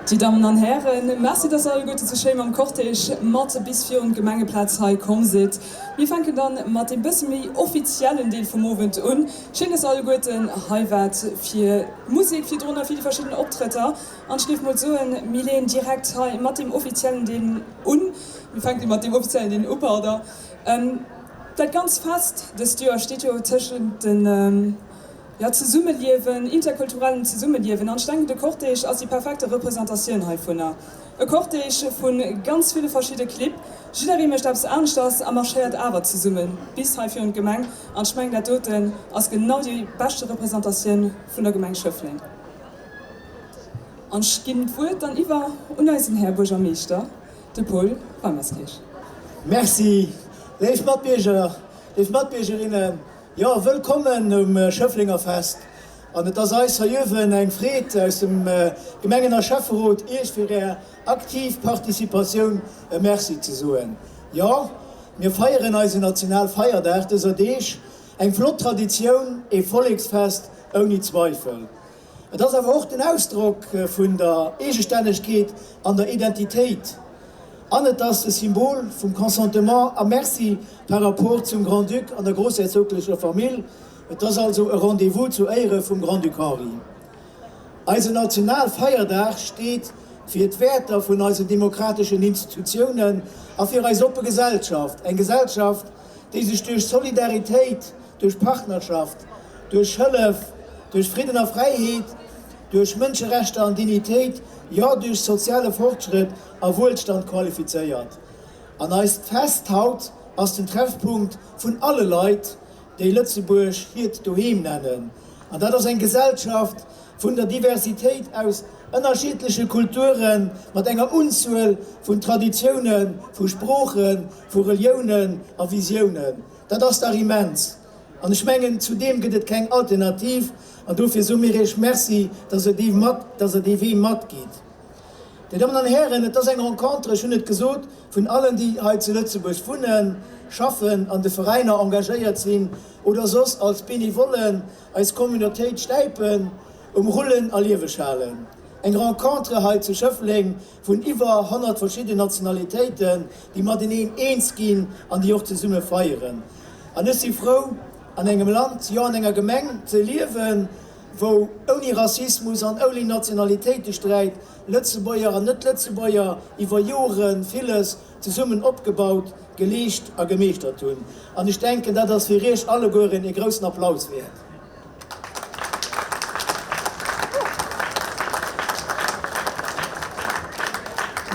Dir Dammen an Hären, Merci, dass der alleguerte sou schéi mam Cortège mat bis virun d'Gemengeplaz hei komm sidd. Mir fänken dann mat deem bësse méi offiziellen Deel vum Owend un. Schéin, dass der alleguerten hei waart fir d'Musek virdrun a fir déi verschidden Optrëtter. An ech géif mol soen, mir leeën direkt hei mat deem offiziellen Deel un. Mir fänke mat deem offiziellen Deel u, pardon. Dat ganz Fest dëst Joer steet jo tëschent den. Jo, Zesummeliewen, interkulturellen Zesummeliewen. An ech denken, de Cortège ass déi perfekte Representatioun heivunner. E Cortège vu ganz ville verschidde Clibb. Jidderee mécht eppes aneschters a marschéiert awer zesumme bis hei virun d'Gemeng. An ech mengen, dat doten ass genau déi beschte Representatioun vun der Gemeng Schëffleng. An ech ginn d'Wuert dann iwwer un eisen Här Buergermeeschter, de Paul Weimerskirch. Merci, léif Matbierger, léif Matbiergerinnen. Jo, wëllkommen um Schëfflenger Fest. An et ass eis hei uewen eng Freed aus dem Gemengen a Schäfferot Iech fir Är aktiv Participatioun e Merci ze soen. Jo, mir feieren eisen Nationalfeierdag dëser Deeg. Eng flott Traditioun, ee Volleksfest ouni Zweifel. Et ass awer och den Ausdrock vun der Eegestännegkeet an der Identitéit an et ass de Symbol vum Consentement a Merci par rapport zum Grand-Duc an der groussherzoglecher Famill. Et ass also e Rendez-vous zu Éiere vum Grand-Duc Henri. Eisen Nationalfeierdag steet fir d'Wäerter vun eisen demokrateschen Institutiounen a fir eis oppe Gesellschaft, eng Gesellschaft, déi sech duerch Solidaritéit, duerch Partnerschaft, duerch Hëllef, duerch Fridden a Fräiheet, duerch Mënscherechter an Dignitéit, jo duerch soziale Fortschrëtt a Wuelstand qualifizéiert. An eist Fest haut ass den Treffpunkt vun alle Leit, déi Lëtzebuerg hiert Doheem nennen. An dat ass eng Gesellschaft vun der Diversitéit aus ënnerschiddleche Kulturen, mat enger Unzuel vun Traditiounen, vu Sproochen, vu Reliounen a Visiounen. Dat ass dach immens! An ech mengen, zu deem gëtt et keng Alternativ. An dofir soe mir Iech Merci, dass Der dee mat, dass Der dee Wee matgitt. Dir Dammen an Hären, et ass eng Rencontre, ech hunn et gesot, vun allen, déi hei zu Lëtzebuerg wunnen, schaffen, an de Veräiner engagéiert sinn oder soss als Benevollen eis Communautéit stäipen, um Rullen a lieweg halen. Eng Rencontre hei zu Schëffleng vun iwwer 100 verschidden Nationalitéiten, déi mateneen eens ginn an déi och zesumme feieren. An ech si frou, an engem Land, jo an enger Gemeng ze liewen, wou ouni Rassismus an ouni Nationalitéitesträit Lëtzebuerger an Net-Lëtzebuerger iwwer Jore villes zesummen opgebaut, geleescht a gemeeschtert hunn. An ech denken, dat ass fir Iech allegueren ee groussen Applaus wäert.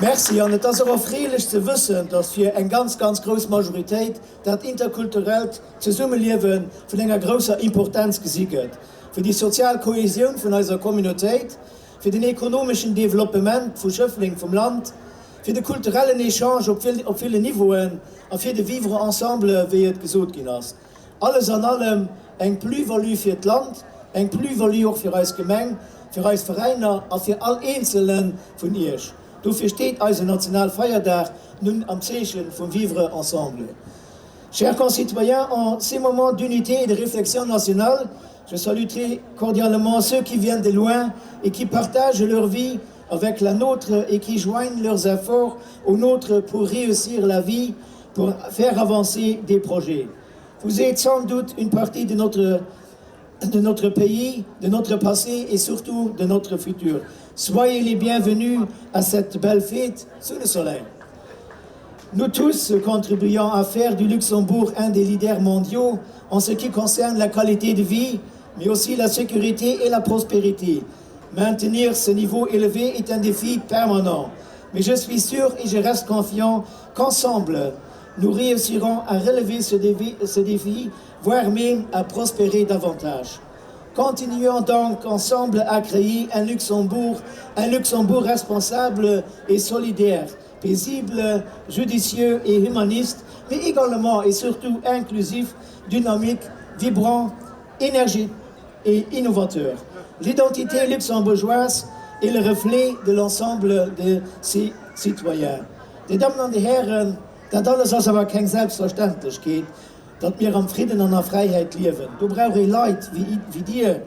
Merci. An et ass och erfreelech ze wëssen, dass fir eng ganz, ganz grouss Majoritéit dat interkulturellt Zesummeliewe vun enger grousser Importenz gesi gëtt fir déi sozial Kohesioun vun eiser Communautéit, fir den ekonomeschen Developpement vu Schëffleng, vum Land, fir de kulturellen Echange op ville Niveauen a fir de Vivre ensemble, wéi et gesot ginn ass. Alles an allem eng Plus-value fir d'Land, eng Plus-value och fir eis Gemeng, fir eis Veräiner a fir all eenzele vun Iech. Dofir steet eisen Nationalfeierdag nun am Zeeche vum Vivre ensemble. Chers concitoyens, en ces moments d'unité et de réflexion nationale, je salue très cordialement ceux qui viennent de loin et qui partagent leur vie avec la nôtre et qui joignent leurs efforts aux nôtres pour réussir la vie, pour faire avancer des projets. Vous êtes sans doute une partie de notre, de notre pays, de notre passé et surtout de notre futur. Soyez les bienvenus à cette belle fête sous le soleil. Nous tous contribuons à faire du Luxembourg un des leaders mondiaux en ce qui concerne la qualité de vie, mais aussi la sécurité et la prospérité. Maintenir ce niveau élevé est un défi permanent. Mais je suis sûr et je reste confiant qu'ensemble, nous réussirons à relever ce défi, ce défi, voire même à prospérer davantage. Continuons donc ensemble à créer un Luxembourg, un Luxembourg responsable et solidaire, paisible, judicieux et humaniste, mais également et surtout inclusif, dynamique, vibrant, énergique et innovateur. L'identité luxembourgeoise est le reflet de l'ensemble de ses citoyens. Dir Dammen an Dir Hären, dat alles ass awer keng Selbstverständlechkeet, datt mir am Fridden an a Fräiheit liewen. Do brauch ee Leit wéi Dir.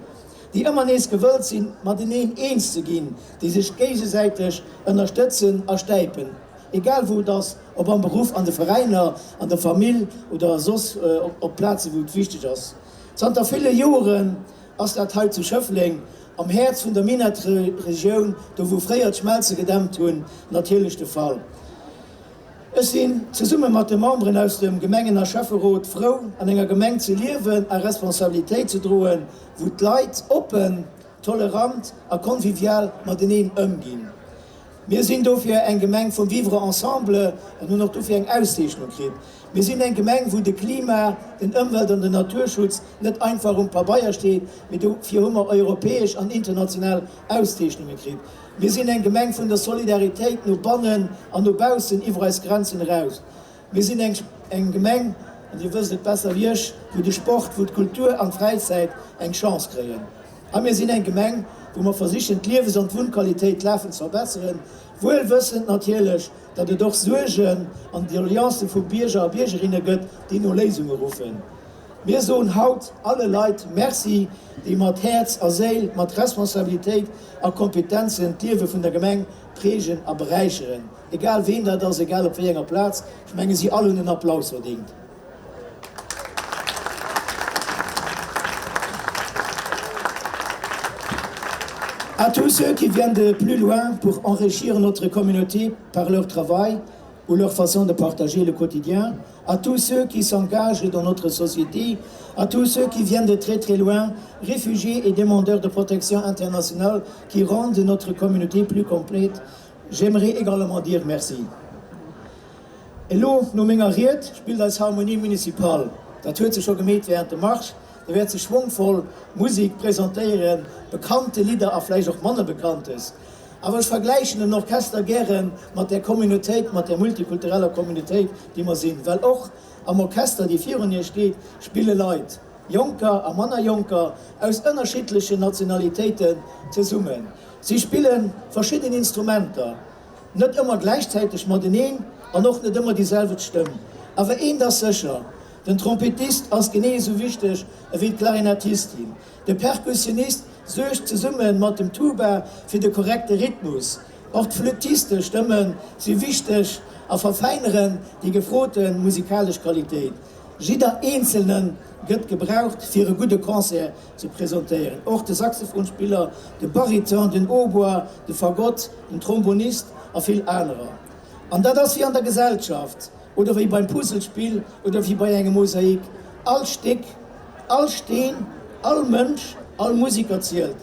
déi ëmmer nees gewëllt sinn, mateneen eens ze ginn, déi sech géigesäiteg ënnerstëtzen a stäipen, egal wou et ass, ob am Beruff, an de Veräiner, an der Famill oder soss op Plaze wou et wichteg ass. Zanter ville Joren ass dat hei zu Schëffleng, am Häerz vun der Minettregioun, do wou fréier d'Schmelze gedämpt hunn, natierlech de Fall. Ech sinn, zesumme mat de Memberen aus dem Gemengen a Schäfferot, frou, an enger Gemeng ze liewen a Responsabilitéit ze droen, wou d'Leit oppen, tolerant a convivial mateneen ëmginn. Mir sinn dofir eng Gemeng vum Vivre ensemble an hunn och dofir eng Auszeechnung kritt. Mir sinn eng Gemeng, wou de Klima, den Ëmwelt an den Naturschutz net einfach um Pabeier steet, mee dofir hu mer europäesch an international Auszeechnunge kritt. Mir sinn eng Gemeng vun der Solidaritéit no bannen an no baussen, iwwer eis Grenzen eraus. Mir sinn eng eng Gemeng, an Dir wësst et besser wéi ech, wou de Sport, wou d'Kultur an d'Fräizäit eng Chance kréien. A mir sinn eng Gemeng, wou mer versichen, d'Liewes an d'Wunnqualitéit lafend ze verbesseren, wuel wëssend natierlech, datt et och Suergen an Doleancë vu Bierger a Biergerinne gëtt, déi no Léisunge ruffen. Mir soen haut alle Leit Merci, déi mat Häerz a Séil, mat Responsabilitéit a Kompetenzen d'Liewe vun der Gemeng prägen a beräicheren. Egal ween dat ass, egal op wéi enger Plaz, ech menge si all hunn en Applaus verdingt. À tous ceux qui viennent de plus loin pour enrichir notre communauté par leur travail ou leur façon de partager le quotidien, à tous ceux qui s'engagent dans notre société, à tous ceux qui viennent de très très loin, réfugiés et demandeurs de protection internationale qui rendent notre communauté plus complète, j'aimerais également dire merci. Elo, no menger Ried, spillt eis Harmonie Municipale, dat huet se scho gemeet während dem Marsch, da wäert se schwongvoll Musik presentéieren, bekannte Lidder a vläicht och manner bekanntes. Awer ech vergläichen den Orchester gäre mat där Communautéit, mat där multikultureller Communautéit, déi mer sinn, well och am Orchester, dee virun Iech steet, spille Leit, Jonker a manner Jonker, aus ënnerschiddlechen Nationalitéiten zesummen. Si spille verschidden Instrumenter, net ëmmer gläichzäiteg mateneen an och net ëmmer déi selwecht Stëmm. Awer eent ass sécher, Den Trompettist ass genee esou wichteg ewéi d'Klarinettistin. De Perkussionist suergt zesumme mat dem Tuba fir de korrekte Rhythmus. Och d'Flötiste-Stëmme si wichteg a verfeineren déi gefrote musikalesch Qualitéit. Jidder eenzelne gëtt gebraucht fir e gudde Concert ze presentéieren. Och de Saxophonspiller, de Bariton, den Hautbois, de Fagott, den Trombonist a vill anerer. An dat ass wéi an der Gesellschaft oder wéi beim Puzzlespill oder wéi bei engem Mosaik, all Stéck, all Steen, all Mënsch, all Museker zielt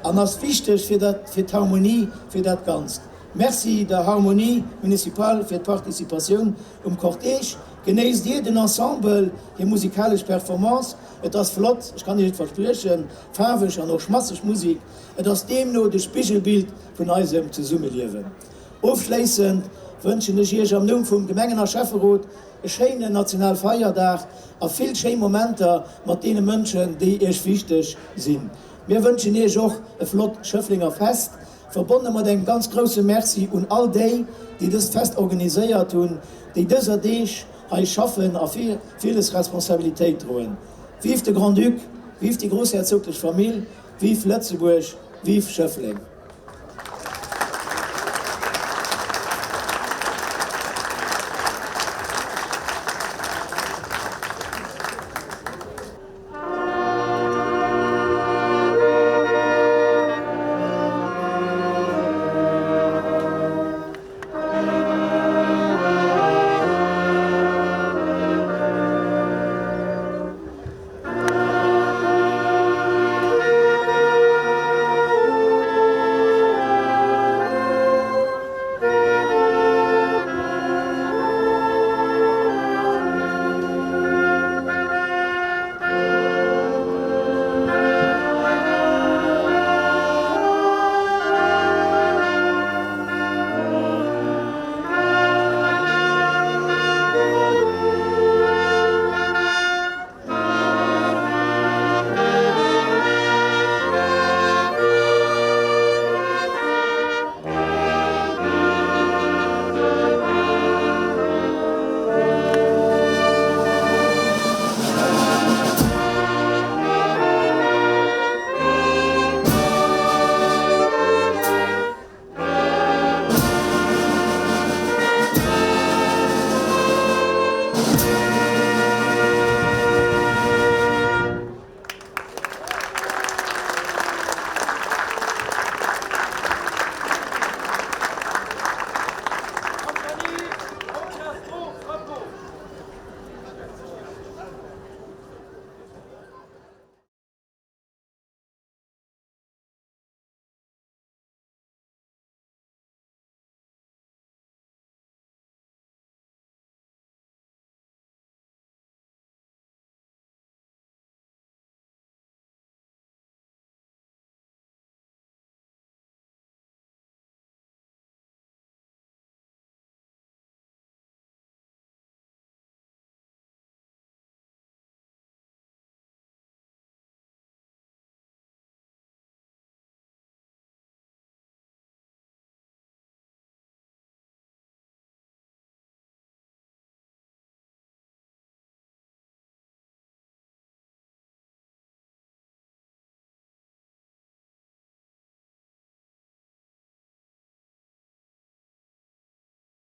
an ass wichteg fir dat, fir d'Harmonie, fir dat Ganzt. Merci der Harmonie Municipale fir d'Participatioun um Cortège. Genéisst Dir den Ensemble, hir musikalesch Performance. Et ass flott, ech kann Iech et verspriechen, faarweg an och schmasseg Musik. Et ass deemno de Spigelbild vun eisem Zesummeliewen. Ofschléissend wënschen ech Iech am Numm vum Gemengen a Schäfferot e schéinen Nationalfeierdag a vill schéi Momenter mat deene Mënschen, déi Iech wichteg sinn. Mir wënschen Iech och e flott Schëfflenger Fest, verbonne mat engem ganz grousse Merci un all déi, déi dëst Fest organiséiert hunn, déi dëser Deeg hei schaffen a villes Responsabilitéit droen. Vive de Grand-Duc, vive déi groussherzoglech Famill, vive Lëtzebuerg, vive Schëffleng!